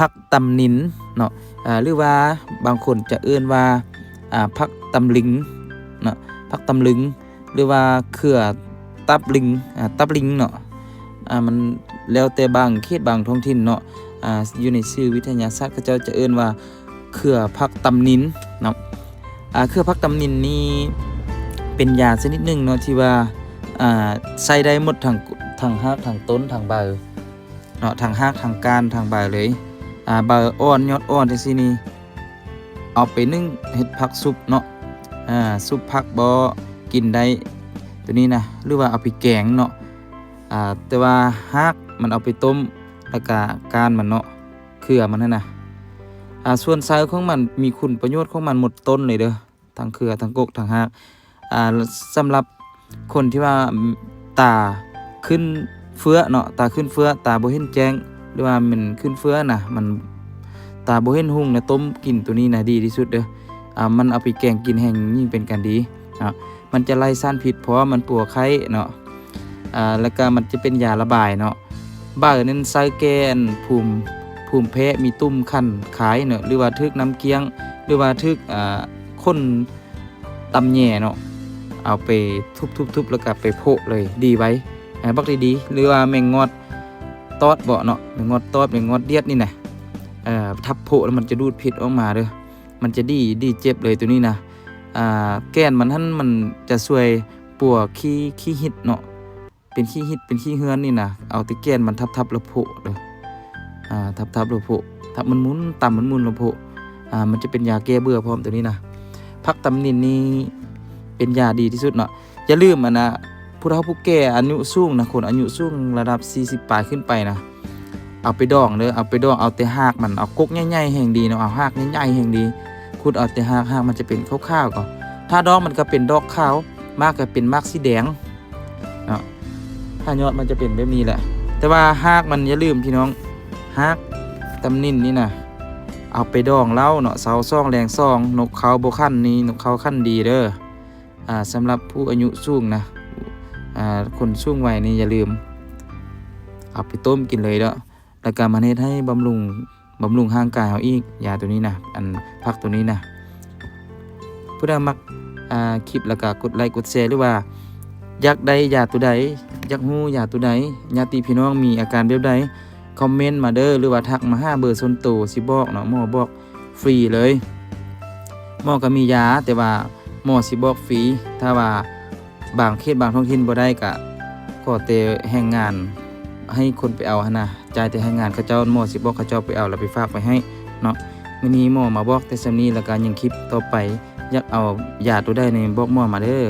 ຜັກຕຳນິນເນາະ ອາ ຫຼືວ່າບາງຄົນຈະເອີ້ນວ່າ ອາ ຜັກຕຳລິງເນາະ ຜັກຕຳລຶງ ຫຼືວ່າເຂືອຕັບລິງ ອາ ຕັບລິງເນາະ ອາ ມັນແລ້ວແຕ່ບາງເຂດບາງທ້ອງຖິ່ນເນາະ ອາ ຢູ່ໃນຊື່ວິທະຍາສາດເຂົາເຈົ້າຈະເອີ້ນວ່າເຂືອຜັກຕຳນິນເນາະ ອາ ເຂືອຜັກຕຳນິນນີ້ເປັນຢາຊະນິດໜຶ່ງເນາະ ທີ່ວ່າ ອາ ໃຊ້ໄດ້ໝົດທັງ ທັງຮາກ ທັງຕົ້ນ ທັງໃບ ເນາະ ທັງຮາກ ທັງກ້ານ ທັງໃບເລີຍ ອາ ໃບອ່ອນ ຍອດອ່ອນຈັ່ງຊີ້ນີ້ ເອົາໄປໜຶ້ງເຮັດຜັກຊຸບເນາະ ອາ ຊຸບຜັກບໍ່ ກິນໄດ້ ໂຕນີ້ນະ ຫຼືວ່າເອົາໄປແກງເນາະ ອາ ແຕ່ວ່າຮາກມັນເອົາໄປຕົ້ມ ແລ້ວກະກ້ານມັນເນາະ ເຄືອມັນຫັ້ນນະ ອາ ສ່ວນໄຊຂອງມັນມີຄຸນປະໂຫຍດຂອງມັນໝົດຕົ້ນເລີຍເດີ້ ທັງເຄືອ ທັງກົກ ທັງຮາກ ອາ ສຳລັບຄົນທີ່ວ່າ ອາ ຕາຂຶ້ນເຟືອເນາະ ຕາຂຶ້ນເຟືອ ຕາບໍ່ເຫັນແຈ້ງ ຫຼືວ່າມັນຂຶ້ນເຟືອນະ ມັນ ຕາບໍ່ເຫັນຮຸ່ງນະ ຕົ້ມກິນໂຕນີ້ນະ ດີທີ່ສຸດເດີ້ ອາ ມັນເອົາໄປແກງກິນແຮ່ງຍິ່ງເປັນການດີເນາະ ມັນຈະໄລ່ສານພິດ ເພາະວ່າມັນປົວໄຂ້ເນາະ ອາ ແລ້ວກະມັນຈະເປັນຢາລະບາຍເນາະ ໃບນັ້ນໃຊ້ແກ້ອັນພູມ ພູມແພ້ ມີຕຸ່ມຄັນຄາຍເນາະ ຫຼືວ່າຖືກນ້ຳກ້ຽງ ຫຼືວ່າຖືກ ອາ ຄົນຕຳແຍເນາະ ເອົາໄປທຸບໆໆ ແລ້ວກະໄປໂພະເລີຍ ດີໄວ ອາ ບັກດີໆ ຫຼືວ່າແມງງອດຕອດເບາະເນາະ ແມງງອດຕອດ ແມງງອດດຽດນີ້ນະ ເອີ ທັບໂພະແລ້ວມັນຈະດູດພິດອອກມາເດີ້ ມັນຈະດີ ດີເຈັບເລີຍໂຕນີ້ນະ ອາ ແກ່ນມັນຫັ້ນມັນຈະຊ່ວຍປົວຂີ້ ຂີ້ຫິດເນາະ ເປັນຂີ້ຫິດ ເປັນຂີ້ເຫືອນນີ້ນະ ເອົາແຕ່ແກ່ນມັນທັບໆ ແລ້ວໂພະເດີ້ ອາ ທັບໆ ແລ້ວໂພະ ທັບໝຸ່ນໆ ຕຳໝຸ່ນໆ ແລ້ວໂພະ ອາ ມັນຈະເປັນຢາແກ້ເບື່ອພ້ອມໂຕນີ້ນະ ຜັກຕຳນິນນີ້ເປັນຢາດີທີ່ສຸດເນາະ ຢ່າລືມ ອັນນະ ຜູ້ເຖົ້າຜູ້ແກ່ອາຍຸສູງນະ ຄົນອາຍຸສູງລະດັບສີ່ສິບປາຍຂຶ້ນໄປນະ ເອົາໄປດອງເດີ້ ເອົາໄປດອງ ເອົາແຕ່ຮາກມັນ ເອົາກົກໃຫຍ່ໆ ແຮ່ງດີເນາະ ເອົາຮາກໃຫຍ່ໆ ແຮ່ງດີ ຂຸດເອົາແຕ່ຮາກ ຮາກມັນຈະເປັນຂາວໆ ກໍ ຖ້າດອງມັນກໍເປັນດອກຂາວ ໝາກກໍເປັນໝາກສີແດງເນາະ ຖ້າຍອດມັນຈະເປັນແບບນີ້ແຫຼະ ແຕ່ວ່າຮາກມັນ ຢ່າລືມພີ່ນ້ອງ ຮາກຕຳນິນນີ້ນະ ເອົາໄປດອງເຫຼົ້າເນາະ ເຊົ້າສອງແລງສອງ ນົກເຂົາບໍ່ຂັນນີ້ ນົກເຂົາຂັນດີເດີ້ ອາ ສຳລັບຜູ້ອາຍຸສູງນະ ອາ ຄົນສູງໄວນີ້ຢ່າລືມ ເອົາໄປຕົ້ມກິນເລີຍເດີ້ ແລ້ວກະມັນເຮັດໃຫ້ບຳລຸງ ບຳລຸງຮ່າງກາຍເຮົາອີກ ຢາໂຕນີ້ນະ ອັນຜັກໂຕນີ້ນະ ຜູ້ໃດມັກ ອາ ຄລິບ ແລ້ວກະກົດໄລກົດແຊ ຫຼືວ່າຢາກໄດ້ຢາໂຕໃດ ຢາກຮູ້ຢາໂຕໃດ ຍາດຕິພີ່ນ້ອງມີອາການແບບໃດ ຄອມເມັນມາເດີ້ ຫຼືວ່າທັກມາຫາເບີສ່ວນໂຕ ຊິບອກເນາະ ໝໍບອກຟຣີເລີຍ ໝໍກໍມີຢາ ແຕ່ວ່າໝໍຊິບອກຟຣີ ຖ້າວ່າບາງເຂດບາງທ້ອງຖິ່ນບໍ່ໄດ້ ກະຂໍແຕ່ແຮງງານ ໃຫ້ຄົນໄປເອົາຫັ້ນນະ ຈ່າຍແຕ່ແຮງງານເຂົາເຈົ້າ ໝໍຊິບອກເຂົາເຈົ້າໄປເອົາ ແລ້ວໄປຝາກໄວ້ໃຫ້ເນາະ ມື້ນີ້ໝໍມາບອກແຕ່ສ່ຳນີ້ ແລ້ວກະຍັງຄລິບຕໍ່ໄປ ຢາກເອົາຢາໂຕໃດນີ້ ບອກໝໍມາເດີ້.